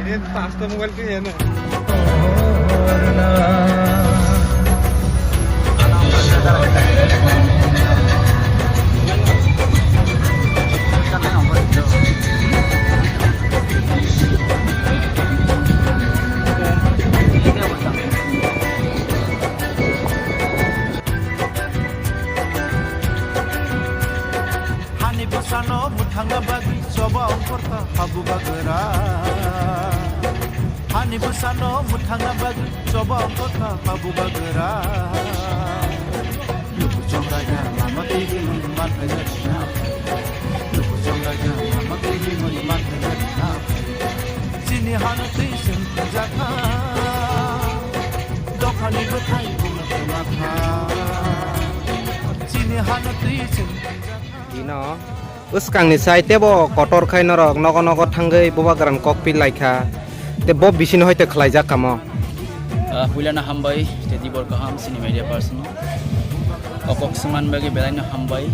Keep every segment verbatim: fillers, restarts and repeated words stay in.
ये पाँच तो मोबाइल पे है ना। Hani bwsano mwthangna bagwi choba ongkhorkha ha bubagra. Hani bwsano mwthangna bagwi choba ongkhorkha ha bubagra. Luku chongraida lama twi himwi manthai na. Luku chongraida lama twi himwi manthai na. Chini hano twi chwng thangjakha. Dophani bwthai buno kwmakha. Chini hano twi chwng thangjakha. Dino. Bwskangni sai tebo kotor khai norok nogo nogo thangwi bubagrani kok pilaikha. Te bo bisino hai te khlaijak kamo. Ah, puilano hambai, te dibor kaham chini media person no. O kok swngmani bagwi belaino hambai.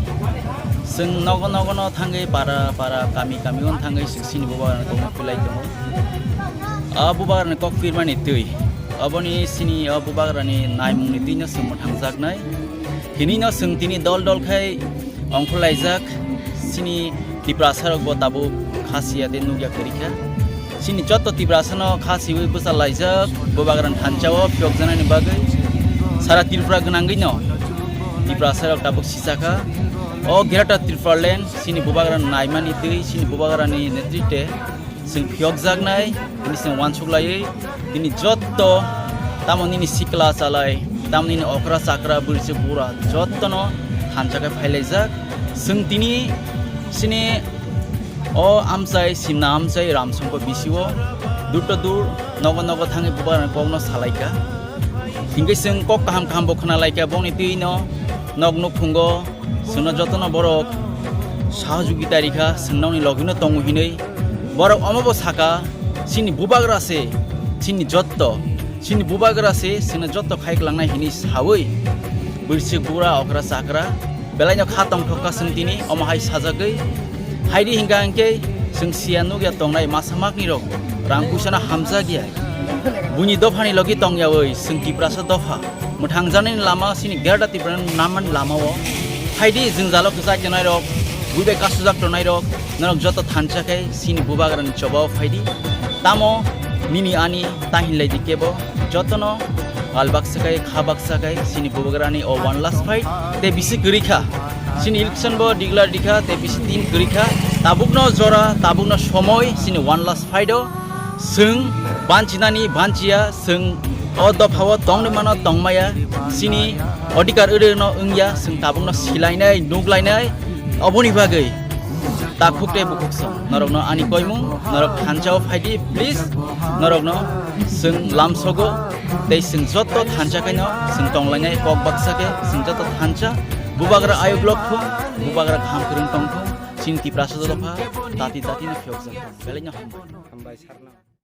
Chwng nogo nogo no thangwi para para kami kami on thangwi chini bubagrani kok pilai tongo. Ah, bubagrani kok pirmani twi. Aboni chini o bubagrani naimungni twi no chwng mwthangjaknai. Hinwi no chwng tini dol dol khai ongkhorlaijak, chini Tiprasa rok bo tabuk kha siya tei nukya kwrwi kha. Chini joto Tiprasa no kha siwi bwchalaijak, bubagrani thansa o phiyokjaknani bagwi sara Tripura gwnangwi no Tiprasa rok tabuk sisakha. O Greater Tipraland chini bubagrani naimani twi, chini bubagrani netritwe chwng phiyokjaknai, tini chwng uansuk laiwi, tini jotto, tamo nini sikla chalai, tamo nini okra chakra, bwrwi bura, jottono thansa khe phailaijak. Chwng tini chini o amchai, simna amchai, Ram Songko bisio dur to dur, nogo nogo thangwi bubagrani kokno salaikha. Hinkhe chwng kok kaham kaham bo khwnalaikha, bongni twi no nok nukhungo, Chwngno jotono borok sahajugita rikha, chwng nokni logino tongo hinwi. Borok omobo saka, chini bubagra se, chini jotto, chini bubagra se, chwngno jotto khai kwlangnai hinwi sawi. Bwrwswk bura okra chakra, belaino kha tongthok kha chwng tini, omo hai sajagwi. Haidi hinkha hinkhe chwng siya nukya tongnai masa makni rok, rang puisano hamjakya. Buini dophani logi tongyawi chwng Tiprasa dopha. Mwthangjaknani lama chini Greater Tipraland namani lama o. Phaidi jwngjalo kwchai tongnai rok, buibai kasujak tongnai rok, norok joto thansa khai chini bubagrani choba o phaidi. Tamo nini ani ta hinlai di kebo, jotono kal baksa khai, kha baksa khai chini bubagrani o one last fight tei bisi kwrwi kha. Chini election bo declare di kha tei bisi din kwrwi kha. Tabukno jora, tabukno somoi chini one last fight o. Chwng banchinani banchiya, chwng o dophao tongwi mano tongmaya, chini odhikar rwno wngya, chwng tabukno silainai, nuklainai, oboni bagwi takhuk tei bukhuk song. Norokno ani koimung, norok thansa o phaidi, please, norokno chwng lamsogo, tei chwng jotto thansa khaino chwng tonglainai kok baksa khe, chwng jotto thansa, bubagra ayuk lok thung, bubagra kaham kwrwng tong thung, chini Tiprasa dopha, tati tati no phiyok jang thung. Belai no hambai. Hambai sarno.